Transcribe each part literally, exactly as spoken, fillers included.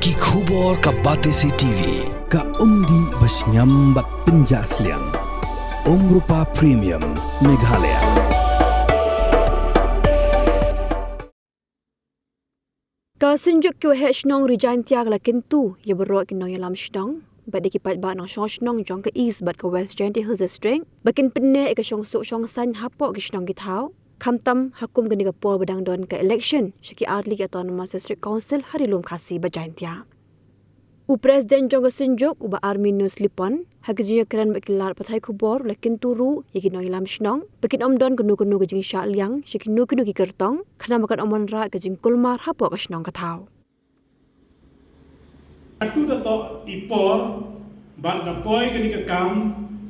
Ki khubor ka Batesi T V, ka umdih ba shngiam bad pynjah sliang. Umrupa Premium, Meghalaya. Ka Synjuk ki Waheh Shnong Ri Jaintia ka la kyntu ïa baroh ki nongïalam shnong bad ïa ki paidbah nongshong shnong jong ka East bad ka West Jaintia Hills District ba kin pynneh ïa ka shongsuk shongsaiñ hapoh ki shnong ki thaw, khamtam ha kum kane ka por ba dang don ka election sha ki artylli ki Autonomous District Council ha Ri Lum Khasi bad Jaintia. U President jong ka Synjuk, u Bah Arminus Lipon, ha ka jingïakren bad ki lad pathai khubor, u la kyntu ruh ïa ki nongïalam shnong ba kin ym don kano kano ka jingshah liang sha kino kino ki kyrtong, khnang ba kan ym wanrah ka jingkulmar hapoh ka shnong ka thaw. Katto katne i por bad da poi kane ka kam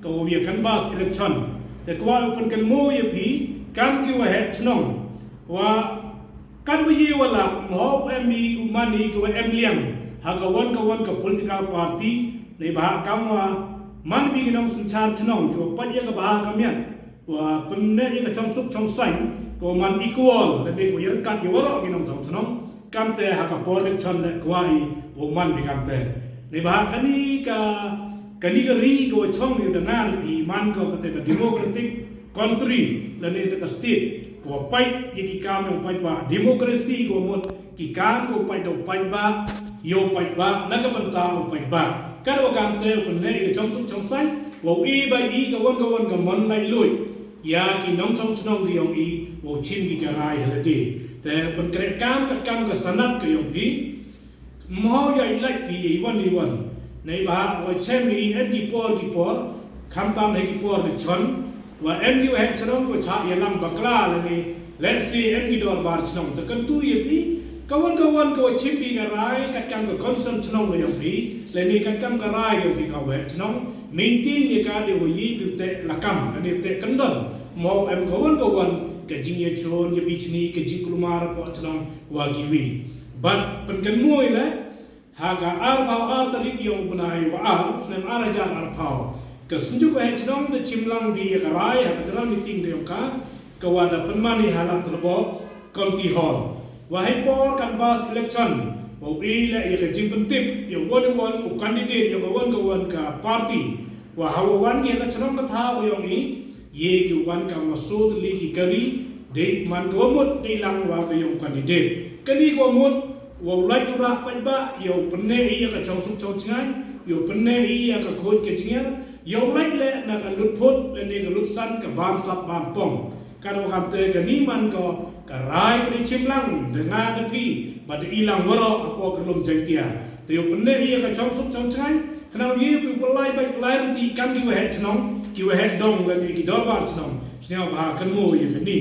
ka wa ïa canvass election, te kwah u pynkynmaw ïa phi kam ki waheh shnong, wa katwa ïa wa lah, mho em i u man i ki wa em liang ha ka wan ka wan ka political party, ne ba ha kam wa man phi ki nongsynshar shnong ki wa pait ïa ka ba ha ka miat, wa pynneh ïa ka shongsuk shongsaiñ, ka wa man equal, lane ka wa ïa ryngkat ïa waroh ki nongshong shnong. Kamte ha ka por election ne kwah i wa man phi kamte. Ne ba ha kani ka, kani ka ri ka wa shong ïa da nga da phi man ka kate ka democratic country, lane te ka state ka wa pait ïa ki kam ïa u paidbah, democracy ka wa mut ki kam ka wa pait da u paidbah, ïa u paidbah, na ka bynta u paidbah. Katwa kamte u pynneh ïa ka shongsuk shongsaiñ, wa u i ba i ka wan ka wan ka mon laitluid ïa ki nongshong shnong ki yong i, wa u shim ki ka rai ha lade. Te pynkhreh kam ka kam ka sanad ka yong phi. Mho ïa i lait phi i wan i wan. Nei ba wa chem i em ki por ki por. Khamtam ha ki por election, wa em ki waheh shnong ko cha ïalam bakla lane, let's say em ki dorbar shnong. Te kyntu ïa phi, ka wan ka wan ka wa shim phi ka rai kat kam ka concern shnong la yong phi, lane kat kam ka rai yong phi ka waheh shnong. Maintain ïa ka de wa ïa phi te lakam, lane te kyndon. Mho em ka wan ka wan ka jingïachon, ka bichni, ka jingkulmar hapoh shnong wa kiwi. Bad pynkynmaw ïa le, ha ka arphaw ar tarik yong u bnai wa ar, snem ar hajar arphaw, ka Synjuk Waheh Shnong da chim lang bha ïa ka rai ha ka general meeting ka yong ka, ka wa da pynman i ha Lad Tyrboh Community Hall. Wa hei por canvass election, wa u i le ïa ka jingpyntip ïa u wan u wan u candidate ïa ka wan ka wan ka party. Wa ha wa wan ki ha ka shnong ka thaw yong i, ïa ki wan ka ma soo tylli ki kari, dei man ka wa mut dei lang wa ka yong candidate. Kani ka wa mut, wa u lait u rah paidbah, ïa u pynneh i ïa ka shongsuk shongshngaiñ, ïa u pynneh i ïa ka khuid ka jingïar, ïa u lait leh na ka lut phut, lane ka lut san, ka bam sap bam pong. Katwa kamte kani man ka, ka rai ka dei chim lang, da nga da phi, bad da i lang waroh hapoh ka lum Jaiñtia. Te ïa u pynneh i ïa ka shongsuk shongshngaiñ, khnang ïa u pynlait bad pynlait ryntih kam ki waheh shnong, ki waheh dong lane ki dorbar shnong. Sngewbha kynmaw ïa kani.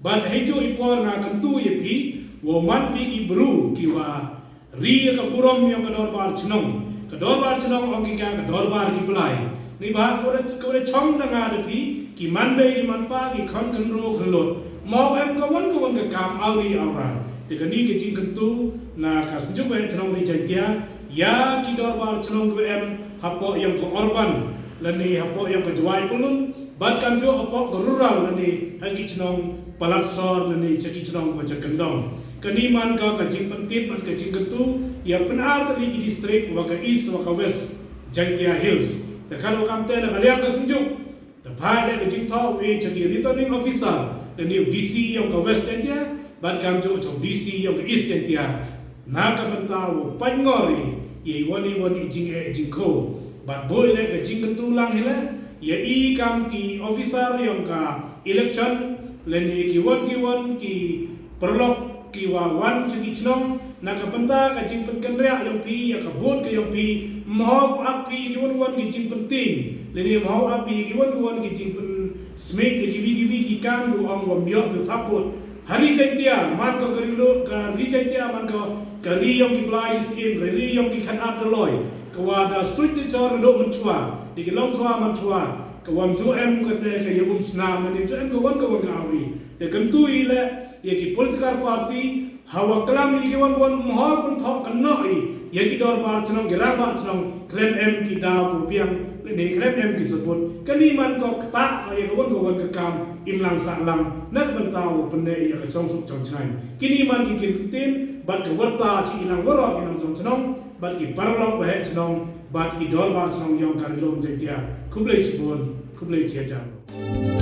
Bad hei juh i por nga kyntu ïa phi, wa man phi ki bru ki wa ri ïa ka burom yong ka dorbar shnong. Ka dorbar shnong ong ki ka, ka dorbar ki blai. Ni ba ka wa da, ka wa da chong da nga da phi, ki man bei ki man pa, ki khon khynroo khynlut. Mho em ka wan ka wan ka kam awri awra. Te kani ka jingkyntu na ka Synjuk Waheh Shnong Ri Jaiñtia, ïa ki dorbar shnong ki wa em hapoh yong ka urban, lane hapoh yong ka Jowai Pyllun, bad kamjuh hapoh ka rural lane ha ki shnong Palatsor lane cha ki shnong wa cha kyndong. Kani man ka ka jingpyntip bad ka jingkyntu ïa pynartylli ki district wa ka East wa ka West Jaiñtia Hills. Te katwa kamte na ka liang ka Synjuk, da phai leh ka jingthoh wei cha ki returning officer, lane u D C yong ka West Jaiñtia, bad kamjuh cha u D C yong ka East Jaiñtia. Na ka bynta wa pait ngor i, ïa i wan i wan i jingeh jingkho. Bad boi leh ka jingkyntu lang hi leh, ïa i kam ki officer yong ka election, lane ki wan ki wan ki paralok ki wa wan cha ki shnong, na ka bynta ka jingpynkynriah yong phi, ïa ka vote ka yong phi, mho ap phi ki wan wan ki jingpynting, lane mho ap phi ki wan ki wan ki jingpynsmit, da ki wi ki wi ki kam ki wa ong wa ym ïoh phi thap vote. Ha Ri Jaiñtia, man ka ka ri lo, ka Ri Jaiñtia, man ka ka ri yong ki blai ki syiem, ka ri yong ki khynnah doloi, ka wa da suit da jhur naduh mynshuwa, da ki long shuwa mynshuwa, ka wa ym ju em kate ka ïa um snam, ym ju em ka wan ka wan ka awri. Te kyntu i leh, ïa ki political party, ha wa klam ïa ki wan ka wan mho kynthoh kynnoh i, ïa ki dorbar shnong ki rangbah shnong, khlem em ki daw ka wa biang, ne khlem em ki support. Kani man ka ktah ka ïa ka wan ka wan ka kam, im lang sah lang, na ka bynta wa pynneh ïa ka shongsuk shongshngaiñ. Kini man ki ktien, bad ka warta sha ki nang waroh ki nongshong shnong, bad ki paralok baheh shnong, bad ki dorbar shnong yong ka Ri Lum Jaiñtia. Khublei shibun, khublei shihajar.